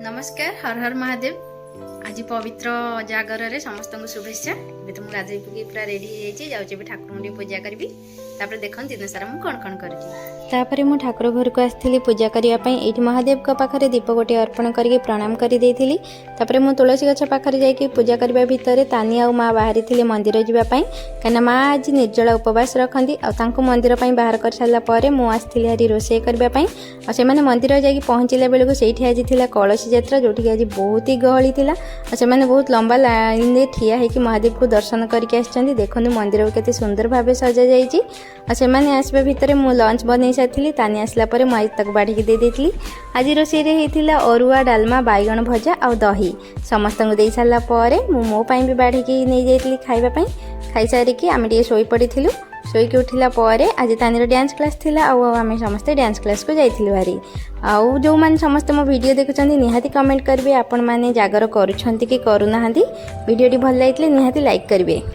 ନମସ୍କାର, ହର ହର ମହାଦେବ। ଆଜି ପବିତ୍ର ଜାଗରରେ ସମସ୍ତଙ୍କୁ ଶୁଭେଚ୍ଛା। ଏବେ ତ ମୁଁ ଗାଧୋଇ ପକେଇ ପୁରା ରେଡ଼ି ହେଇଯାଇଛି। ଯାଉଛି ଏବେ ଠାକୁରଙ୍କୁ ଟିକେ ପୂଜା କରିବି। ତାପରେ ଦେଖନ୍ତୁ ଦିନ ସାରା ମୁଁ କ'ଣ କ'ଣ କରୁଛି। ତାପରେ ମୁଁ ଠାକୁର ଘରକୁ ଆସିଥିଲି ପୂଜା କରିବା ପାଇଁ। ଏଇଠି ମହାଦେବଙ୍କ ପାଖରେ ଦୀପ ଗୋଟିଏ ଅର୍ପଣ କରିକି ପ୍ରଣାମ କରିଦେଇଥିଲି। ତାପରେ ମୁଁ ତୁଳସୀ ଗଛ ପାଖରେ ଯାଇକି ପୂଜା କରିବା ଭିତରେ ତାନି ଆଉ ମା ବାହାରିଥିଲେ ମନ୍ଦିର ଯିବା ପାଇଁ, କାହିଁକିନା ମା ଆଜି ନିର୍ଜଳା ଉପବାସ ରଖନ୍ତି। ଆଉ ତାଙ୍କୁ ମନ୍ଦିର ପାଇଁ ବାହାର କରିସାରିଲା ପରେ ମୁଁ ଆସିଥିଲି ହାରି ରୋଷେଇ କରିବା ପାଇଁ। ଆଉ ସେମାନେ ମନ୍ଦିର ଯାଇକି ପହଞ୍ଚିଲା ବେଳକୁ ସେଇଠି ଆଜି ଥିଲା କଳସୀ ଯାତ୍ରା, ଯେଉଁଠିକି ଆଜି ବହୁତ ହି ଗହଳି ଥିଲା। ଆଉ ସେମାନେ ବହୁତ ଲମ୍ବା ଲାଇନରେ ଠିଆ ହେଇକି ମହାଦେବଙ୍କୁ ଦର୍ଶନ କରିକି ଆସିଛନ୍ତି। ଦେଖନ୍ତୁ, ମନ୍ଦିରକୁ କେତେ ସୁନ୍ଦର ଭାବେ ସଜାଯାଇଛି। ଆଉ ସେମାନେ ଆସିବା ଭିତରେ ମୁଁ ଲଞ୍ଚ ବନେଇ ସାରିଥିଲି। ତାନି ଆସିଲା ପରେ ମୁଁ ଆଜି ତାକୁ ବାଢ଼ିକି ଦେଇ ଦେଇଥିଲି। ଆଜି ରୋଷେଇରେ ହେଇଥିଲା ଅରୁଆ, ଡାଲମା, ବାଇଗଣ ଭଜା ଆଉ ଦହି। ସମସ୍ତଙ୍କୁ ଦେଇ ସାରିଲା ପରେ ମୁଁ ମୋ ପାଇଁ ବି ବାଢ଼ିକି ନେଇଯାଇଥିଲି ଖାଇବା ପାଇଁ। ଖାଇସାରିକି ଆମେ ଟିକେ ଶୋଇପଡ଼ିଥିଲୁ। ଶୋଇକି ଉଠିଲା ପରେ ଆଜି ତାନିର ଡ୍ୟାନ୍ସ କ୍ଲାସ୍ ଥିଲା ଆଉ ଆମେ ସମସ୍ତେ ଡ୍ୟାନ୍ସ କ୍ଲାସ୍କୁ ଯାଇଥିଲୁ ଭାରି। ଆଉ ଯେଉଁମାନେ ସମସ୍ତେ ମୋ ଭିଡ଼ିଓ ଦେଖୁଛନ୍ତି, ନିହାତି କମେଣ୍ଟ କରିବେ ଆପଣମାନେ ଜାଗର କରୁଛନ୍ତି କି କରୁନାହାନ୍ତି। ଭିଡ଼ିଓଟି ଭଲ ଲାଗିଥିଲେ ନିହାତି ଲାଇକ୍ କରିବେ।